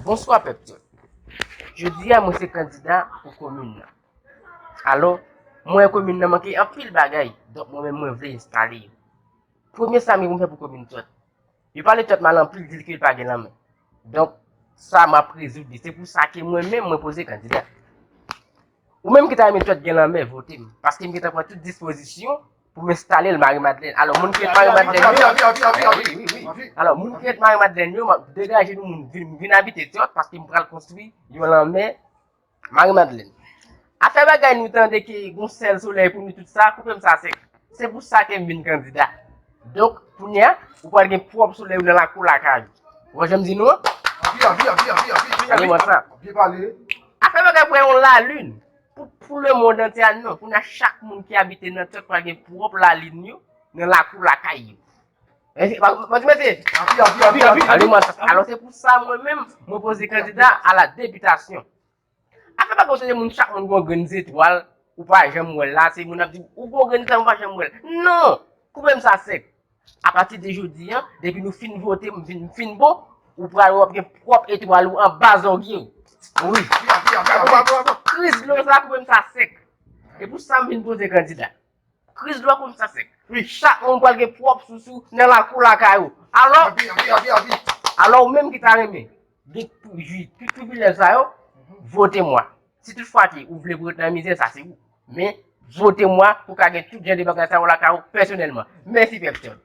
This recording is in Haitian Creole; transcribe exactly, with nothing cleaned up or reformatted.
Bonswa pèp Tyòt. Jodi a mwen se kandida pou komin nan. Alò, mwen wè komin nan manke anpil bagay, donk mwen menm mwen vle enstale yo. Premye sa m gen pou m fè pou komin Tyòt. Yo pale Tyòt mal anpil, di l ke l pa gen lanmè. Donk, sa m ap rezoud li. Se pou sa ke mwen menm mwen poze kandida. Ou menm ki ta renmen Tyòt gen lanmè, vote m. Paske m gentan pran tout dispozisyon pou m enstale l Mari Madlèn. Alò, moun ki ret Mari Madlèn yo, wi, wi, wi. Alò, moun ki ret Mari Madlèn yo, m ap degaje nou moun vin, vin abite Tyòt paske m pral konstwi yon lanmè Mari Madlèn. Afè bagay nou tande ke gon sèl solèy pou nou tout sa, koupe m sa sèk. Se pou sa ke m vin kandida. Donk, kounye a, ou pral gen pwòp solèy ou nan lakou lakay ou. Ou wè jan m di nou an? Anpi, anpi, anpi, anpi, anpi. Tande mwen sa. Byen pale. Afè bagay pou yon lalin. Pou, pou lemonn antye a, non. Kounye a, chak moun ki abite nan Tyòt pral gen pwòp lalin yo nan lakou lakay yo. Mèsi, mèsi, mèsi. Anpi, anpi, anpi, anpi. Tande mwen sa. Alò, se pou sa, mwen menm, mwen poze kandida a la depitasyon. Afè pa konn se moun, chak moun gon grenn zetwal, ou pa janm wè l la, se moun ap di, ou gon grenn zetwal, ou pa janm wè l. Non! Koupe m sa sèk. Apati de jodi a, depi nou fin vote, m fin, m fin bon, ou pral wè w ap gen pwòp etwal ou anba zògye w. Wi. Kriz dlo sa, koupe m sa sèk. E pou sa m vin poze kandida. Kriz dlo a koupe m sa sèk. Wi, chak moun pral gen pwòp sousou nan lakou lakay ou. Alò, alò ou menm ki ta renmen gen tout jwi, tout privilèj sa yo, vote mwa. Si tout fwa ke ou vle pou ret nan mizè, sa se ou. Men, vote mwa pou ka gen tout jan de bagay sa yo lakay ou pèsonèlman. Mèsi pèp Tyòt.